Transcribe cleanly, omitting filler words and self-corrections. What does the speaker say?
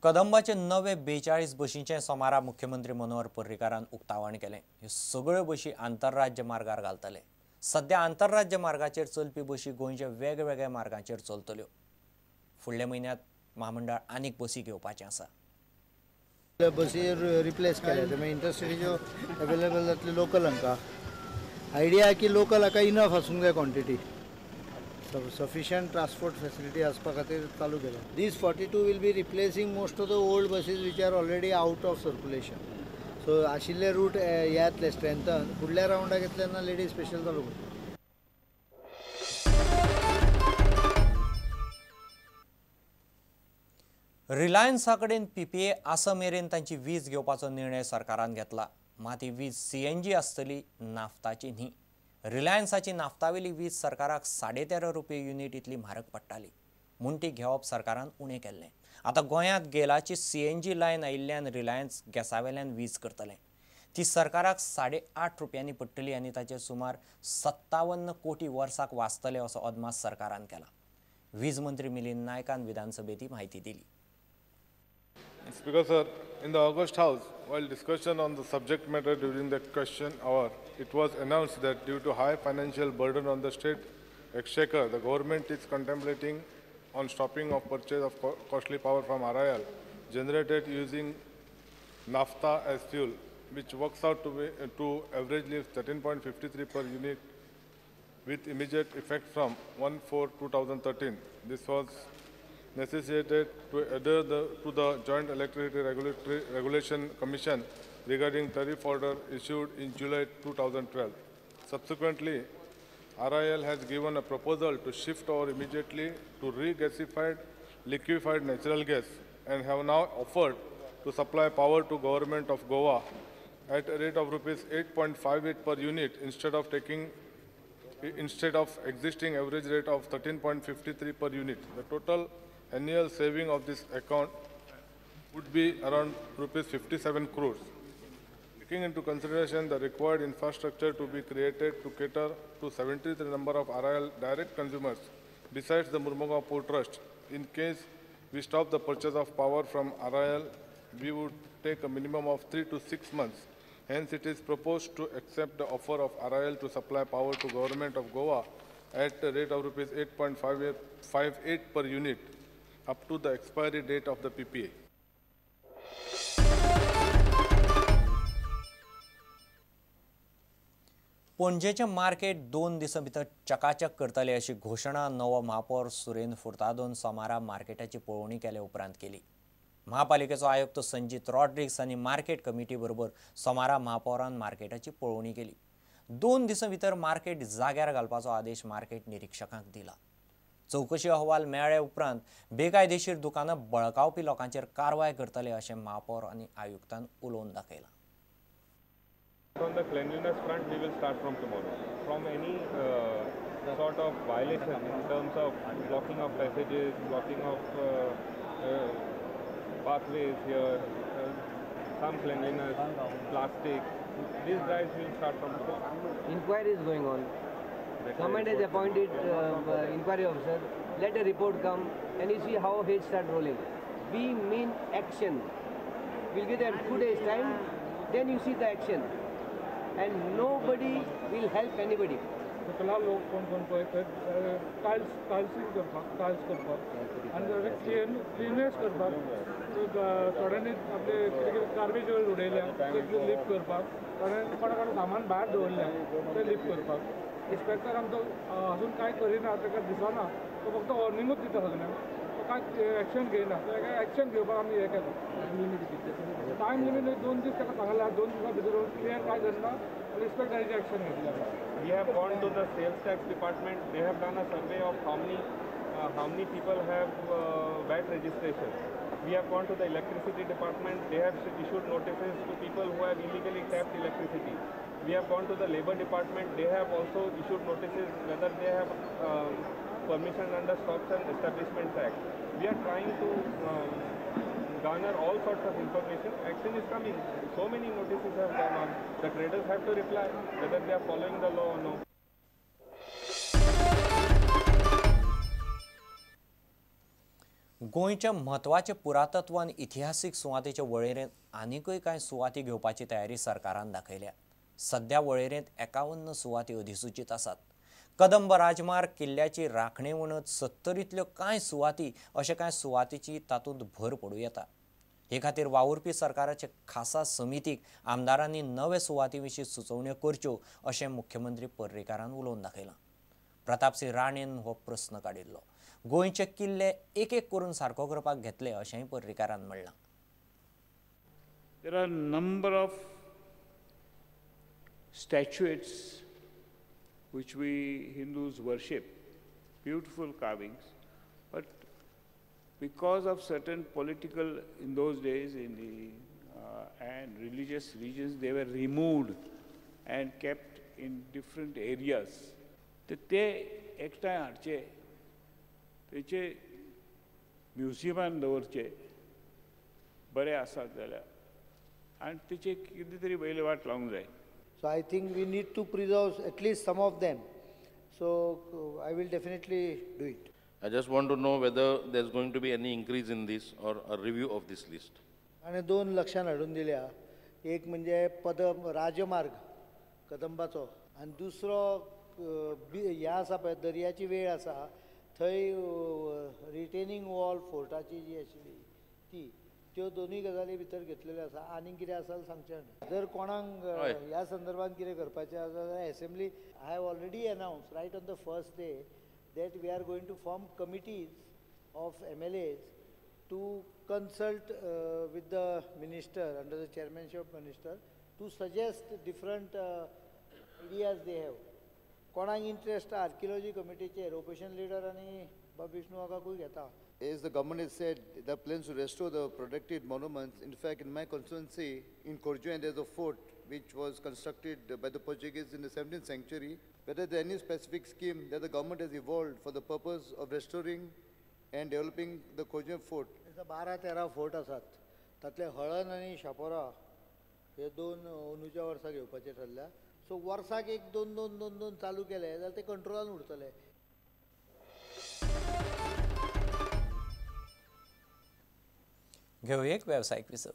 कदंबाचे नवे 42 बशींचें सोमारा मुख्यमंत्री मनोहर पर्रीकारान उक्तावण केलें. ह्यो सगळ्यो बशी आंतरराज्य मार्गार घालतले. सध्या आंतरराज्य मार्गाचेर चलपी बशी गोंयच्या वेगवेगळ्या मार्गांचेर चलतल्यो. फुडल्या म्हयन्यांत म्हामंडळ आनीक बसी घेवपाचें आसा. बसी रिप्लेस केल्या ते मागीर इंटरसिटीच्यो अवेलेबल जातले लोकल हांकां. आयडिया की लोकल हाका इनफ आसूंक जाय क्वॉन्टिटी, सफिशियंट ट्रान्सपोर्ट फॅसिलिटी आसपा खातीर चालू केला. These 42 will be replacing most of the old buses which are already out of circulation. So आशिल्ले रूट हे जातले स्ट्रेंथन, फुडल्या रावंडाक येतले तेन्ना लेडीज स्पेशल चालू करतले. रिलायन्सा कडेन पीपीए आसा मेरेन तांची वीज घेवपाचो निर्णय सरकारान घेतला. मात ही वीज सीएनजी आसतली, नाफ्ताची न्ही. रिलायन्साची नाफ्तावेली वीज सरकाराक 13.5 रुपये युनिट इतली म्हारग पडटाली म्हूण ती घेवप सरकारान उणें केल्लें. आतां गोंयांत गेलाची सीएनजी लायन आयिल्ल्यान रिलायन्स गॅसावेल्यान वीज करतलें. ती सरकाराक 8.5 रुपयांनी पडटली आनी ताचेर सुमार 57 कोटी वर्साक वाचतले असो अदमास सरकारान केला. वीज मंत्री मिलिंद नायकान विधानसभेत ही म्हायती दिली. Speaker sir, in the August House, while discussion on the subject matter during the question hour, it was announced that due to high financial burden on the state exchequer, the government is contemplating on stopping of purchase of costly power from RIL generated using naphtha as fuel, which works out to averagely 13.53 per unit with immediate effect from 1/4/2013. This was necessitated to adhere to the Joint Electricity Regulation Commission regarding tariff order issued in July 2012. Subsequently, RIL has given a proposal to shift over immediately to regasified liquefied natural gas and have now offered to supply power to government of Goa at a rate of rupees 8.58 per unit instead of existing average rate of 13.53 per unit. The total annual saving of this account would be around rupees 57 crores. Taking into consideration the required infrastructure to be created to cater to 73 number of RIL direct consumers, besides the Mormugao Port Trust, in case we stop the purchase of power from RIL, we would take a minimum of 3 to 6 months. Hence, it is proposed to accept the offer of RIL to supply power to government of Goa at a rate of rupees 8.58 per unit up to the expiry date of the PPA. पणजेचें market 2 दिसां भितर चकाचक करतले अशी घोशणा नवो महापौर सुरेन फुर्तादोन सोमारा मार्केटाची पळोवणी केले उपरांत केली. महापालिकेचो आयुक्त संजीत रॉड्रिग्स आनी मार्केट कमिटी बरोबर सोमारा महापौरान मार्केटाची पळोवणी केली. 2 दिसां भितर मार्केट जाग्यार घालपाचो आदेश मार्केट निरीक्षकांक दिला. चवकशी अहवाल मेळ्ळे उपरांत बेकायदेशीर दुकानां बळकावपी लोकांचेर कारवाय करतले अशें महापौर आनी आयुक्तान उलोवन दाखयलां. On the cleanliness front, we will start from tomorrow. From any sort of violation in terms of blocking of passages, blocking of pathways here, some cleanliness, plastic, these drives will start from tomorrow. Inquiry is going on. Government has appointed inquiry officer. Let a report come and you see how heads start rolling. We mean action. We'll give them 2 days time, then you see the action. And nobody will help anybody. फिलहाल लोक कोण कोण पळय टायल्सिंग करपाक, tiles करपाक आनी cleanness करपाक, थोड्यांनी आपले कितें कितें गार्बेज उडयल्या ते लिप करपाक, थोड्यांनी कोणा कोणा सामान भायर दवरल्या ते लिप करपाक. इन्स्पेक्टर आमचो अजून कांय करिना, ताका दिसना, तो फक्त वॉर्निंगूच दिता सगळ्यांक, तो कांय एक्शन घेयना. ताका एक्शन घेवपाक आमी हें केलां. टायम लिमीट 2 दीस ताका सांगला, 2 दिसां भितर क्लियर कांय करना इन्स्पेक्टराची एक्शन घेतली. We have gone to the sales tax department. They have done a survey of how many people have VAT registration. We have gone to the electricity department. They have issued notices to people who have illegally tapped electricity. We have gone to the labor department. They have also issued notices whether they have permission under Shops and Establishments Act. We are trying to garner all sorts of information. Action is coming. So many notices have gone on. The traders have to reply whether they are following the law or no. गोंयच्या म्हत्वाचे पुरातत्व आनी इतिहासीक सुवातेच्या वळेरेंत आनीकय कांय सुवाती घेवपाची तयारी सरकारान दाखयल्या. सध्या वळेरेंत 51 सुवाती अधिसूचीत आसात. कदंब राजमार्ग किल्ल्याची राखणे वणत 70तल्यो कांय सुवाती अशे कांय सुवातीची तातूंत भर पडूं येता. हे खातीर वावुरपी सरकाराचे खासा समितीक आमदारांनी नवे सुवाती विशीं सुचोवण्यो करच्यो अशें मुख्यमंत्री पर्रीकारान उलोवन दाखयलां. प्रतापसिंह राणेन हो प्रस्न काडिल्लो. गोंयचे किल्ले एक एक करून सारको करपाक घेतले अशेंय पर्रीकारान म्हणलां. There are number of statuettes which we Hindus worship, beautiful carvings, but because of certain political, in those days, in the and religious regions, they were removed and kept in different areas. ते एकठांय हाडचे, तेचे म्युझियमान दवरचे, बरे आसात जाल्यार, आनी तेचे कितें तरी वयले वाट लावंक जाय. So I think we need to preserve at least some of them. So I will definitely do it. I just want to know whether there's going to be any increase in this or a review of this list. आणि दोन लक्षात हाडून दिल्या. एक म्हणजे पदम राजमार्ग कदंबाचो आनी दुसरो ह्या आसा पळय दर्याची वेळ आसा थंय रिटेनिंग वॉल फोर्टाची जी आशिल्ली ती, त्यो दोनूय गजाली भितर घेतलेल्यो आसा. आनी कितें आसा सांगचें न्हय. जर कोणाक ह्या संदर्भात कितें करपाचें आसा जाल्यार assembly I have already announce right on the first day that we are going to form committees of MLAs to consult with the minister under the chairmanship of minister to suggest different ideas they have. कोणाक interest archaeology कमिटीचेर opposition leader आनी बाब विष्णू वाघाकूय घेता. As the government has said, the plans to restore the protected monuments. In fact, in my constituency, in Corjuem, there's a fort which was constructed by the Portuguese in the 17th century. Whether there any specific scheme that the government has evolved for the purpose of restoring and developing the Corjuem fort? 12-13 fort आसात, तातले हळण आनी शापोरा हे दोन अंदूच्या वर्सा घेवपाचे ठरल्या. So वर्साक एक दोन दोन दोन दोन चालू केले जाल्यार ते कंट्रोलान उरतले. घेवया एक वेवसायीक विसव.